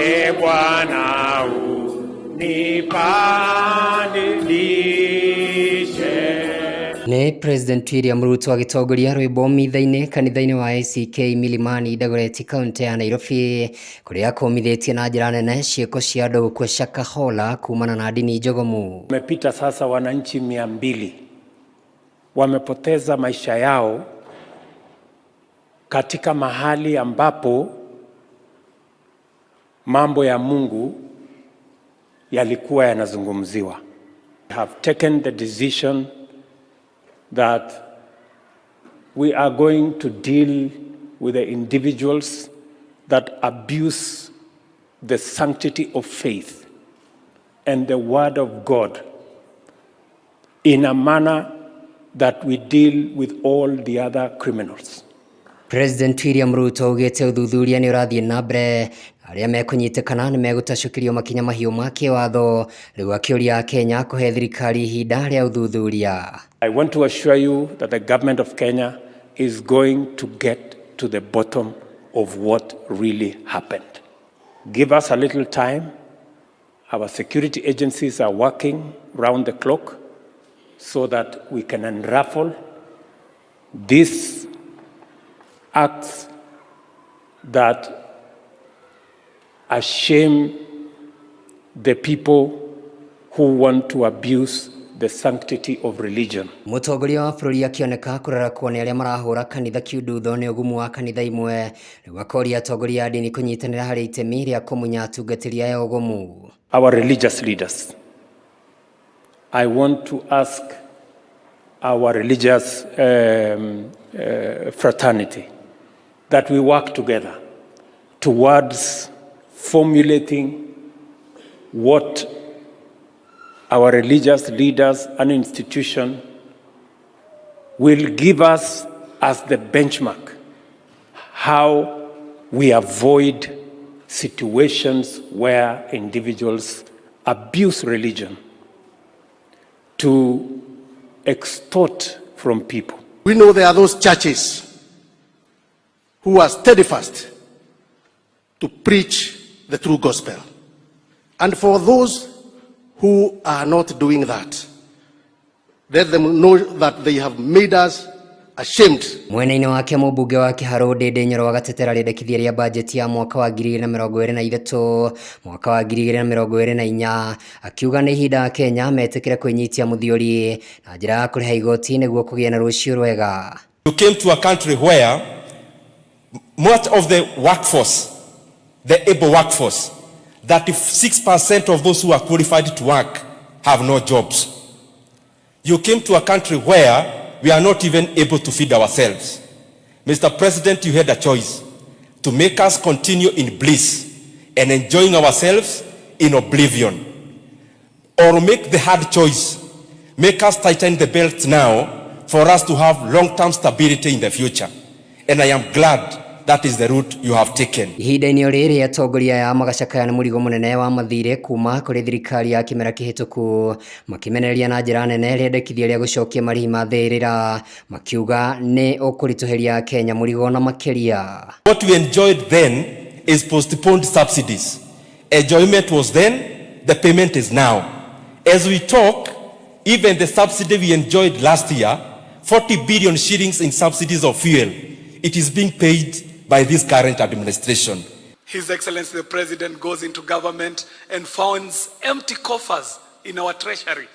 E Bwana unipandishe. Nĩ President William Ruto agĩtongoria rwĩmbo mitha-inĩ kanitha-inĩ wa ACK Milimani Dagoretti kaunti ya Nairobi kũrĩa akũmithĩtie na njĩra nene ciĩko cia andũ gũkua Shakahola kumana na ndini njogomu. Wamepita sasa wananchi 200 wamepoteza maisha yao katika mahali ambapo mambo ya Mungu yalikuwa yanazungumziwa. Have taken the decision that we are going to deal with the individuals that abuse the sanctity of faith and the word of God in a manner that we deal with all the other criminals. President William Ruto augĩte ũthuthuria nĩ ũrathiĩ na mbere na arĩa mekũnyitĩkana nĩ megũtacũkĩrio makinya mahiũ ma kĩwatho, rĩu akĩũria Akenya kũhe thirikari ihinda rĩa ũthuthuria. I want to assure you that the government of Kenya is going to get to the bottom of what really happened. Give us a little time. Our security agencies are working round the clock so that we can unravel these acts that shame the people who want to abuse the sanctity of religion. Mũtongoria wa bũrũri akĩoneka kũrarakwo nĩ arĩa marahũra kanitha kiundutho nĩ ũgumu wa kanitha imwe, rĩu akoria atongoria a ndini kũnyitanĩra harĩ itemi rĩa kũmunya atungatĩri aya ũgumu. Our religious leaders. I want to ask our religious fraternity that we work together towards formulating what our religious leaders and institution will give us as the benchmark how we avoid situations where individuals abuse religion to extort from people. We know there are those churches who are steadfast to preach the true gospel. And for those who are not doing that, let them know that they have made us ashamed. Mwena-inĩ wake mũmbunge wa Kiharũ Ndindi Nyoro agatetera rĩendekithia rĩa bajeti ya mwaka wa 2023 mwaka wa 2024, akiuga nĩ ihinda Kenya metĩkĩre kwĩnyitia mũthiori na njĩra ya kũrĩha igoti nĩguo kũgĩe na rũciũ rwega. You came to a country where much of the workforce, the able workforce, 36% of those who are qualified to work have no jobs. You came to a country where we are not even able to feed ourselves. Mr. President, you had a choice to make us continue in bliss and enjoying ourselves in oblivion, or make the hard choice, make us tighten the belt now for us to have long-term stability in the future. And I am glad that is the route you have taken. Ihinda-inĩ o rĩrĩ atongoria aya magacakaya nĩ mũrigo mũnene wa mathirĩ kuma kũrĩ thirikari ya kĩmera kĩhĩtũku, makĩmenereria na njĩra nene rĩendekithia rĩa gũcokia marĩhi ma thĩrĩra, makiuga nĩ ũkũritũhĩria Kenya mũrigo na makĩria. What we enjoyed then is postponed subsidies. Enjoyment was then, the payment is now. As we talk, even the subsidy we enjoyed last year, 40 billion shillings in subsidies of fuel, it is being paid by this current administration. His Excellency the President goes into government and finds empty coffers in our treasury.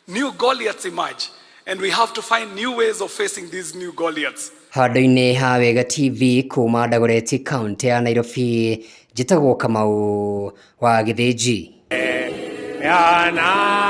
New Goliaths emerge, and we have to find new ways of facing these new Goliaths. Handũ-inĩ ha Wega TV kuma Dagoretti kaunti ya Nairobi, njĩtagwo Kamau wa Gĩthĩnji. Yana.